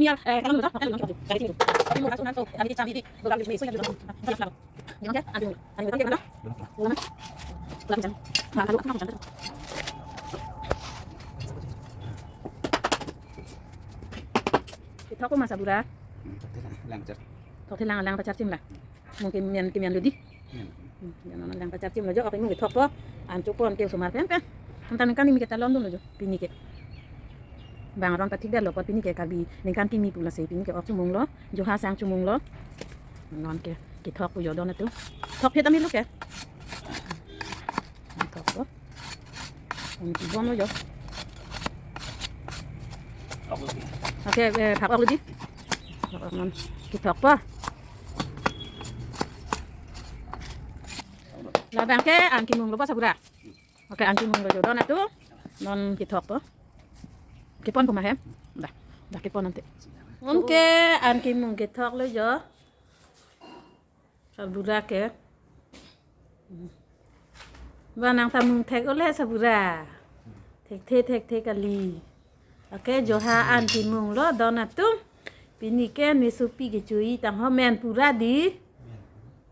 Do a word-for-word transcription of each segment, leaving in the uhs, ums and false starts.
senior, eh, kalang dulu, kalang dulu, kalang dulu. Jadi, itu. Tapi mau kasih nanti, kami di Jambi di, program di Mesu yang dulu. Yang kan, aduh, aduh, kan dia mana? Mana? Ulang jam. Nah, kalau aku mau jam. Kethok ko ma asabura? Thokthelang, lang pachar. Thokthelang, lang pacharchim la. Mungkin mian, kemian lo di. Mian. Hmm, ya, non lang pacharchim lo jo, ok imung kethok po. An chokpo, an ke osomar pen pen. Anta ningkan kimi ke talon dun lo jo, pini ke. Bang arong ta thik det lo po, pini ke Karbi ningkan kimi pu lasi, pini ke ok chomung lo, jo ha sang chomung lo. Non ke, kethok pu jo don atum. Thok phet ami lo ke. Thok po. An ke bom lo jo. Ok, eh, phak ok lo di. Phak ok non. Kethok po. Labang ke an kimung lo po asabura. Ok, an kimung lo jo don atum. Non kethok po. Kepon po ma hem. Dah, dah kepon nanti. Ok, an kimung kethok lo jo. Asabura ke. Ba nangta mung thek ole asabura. Thekthe, thekthe kali. Ok, jo ha an kimung lo don atum. Pini ke nesopi kecho-i tang ho, men pura di.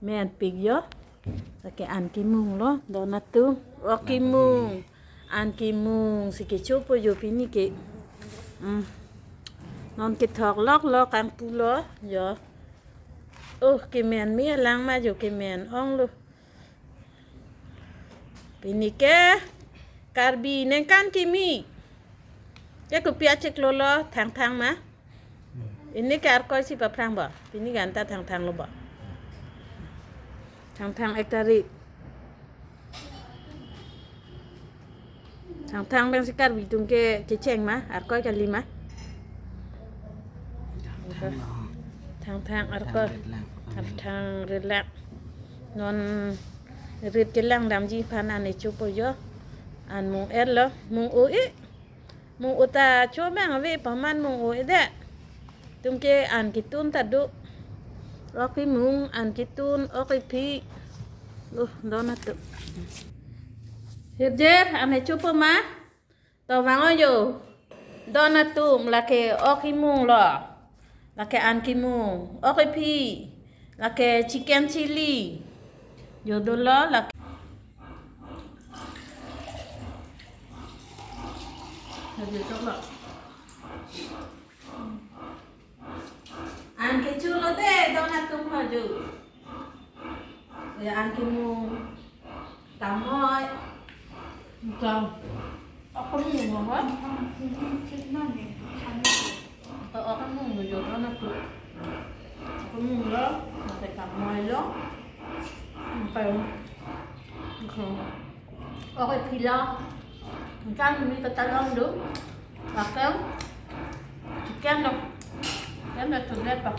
Menpik jo. Ok, an kimung lo don atum. Ok, kimung. An kimung si kechopo jo pini ke. Hmm. Non kethok lok lok an pulo jo. Oh, kemen me alang ma jo, kemen ong lo. Pini ke Karbi ningkan kimi ke kopi achiklo lo, Thangthang ma? Pini ke Arkoi si paphrang bo. Pini ke anta Thangthang lo bo. Thangthang ek tarik. Thangthang pen si Karbi atum ke kecheng ma, Arkoi kali ma? Thangthang Arkoi. Thangthang rit lang. Non rit kelang damji aphan an kechopo jo. An mung-et lo, mung-o-e. Mung-o ta cho bang ave, paman mung-o-e det. Atum ke an ketun ta do. Ok kemung, an ketun, ok kephi. Uh, don atum. Hirjir, an kechopo ma? To vang-o jo. Don atum, lake ok kemung lo. Lake an kemung. Ok kephi. Lake chicken chilli. Jo dolo, lake. Hirjir choklo. An kecho lo de, don atum ho jo. Ya, an kemung. Kamoi. Kam. Ako ni mo ba? Ako, ako mung jo, don atum. Ako mung lo, lake kamoi lo. Ako. Okay, pila. Kan mi katalong do. Bakal. Chicken do. Chicken do, to det pa.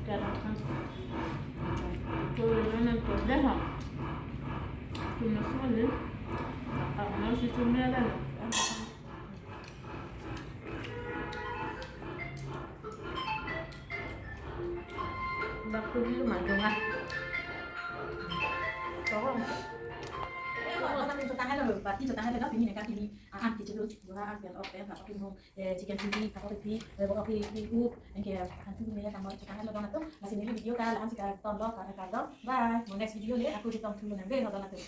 Chicken do kan. To det na, to det ha. To na so le. Apa na si to me la. Bak tu dulu mah dong ah. Tolong. Pati chotang hai lo, pini ningkan kimi, ah, an kecho lo, dua an pen ok pen, apa kin hong, eh, chicken chilli, apa kin, eh, apa kin up, anke an tu me tamo chotang hai lo don atum, lasi neli video ke la-an si kardom lo, kardom. Bye. Mo next video le, ako chetong thu nang de, don atum.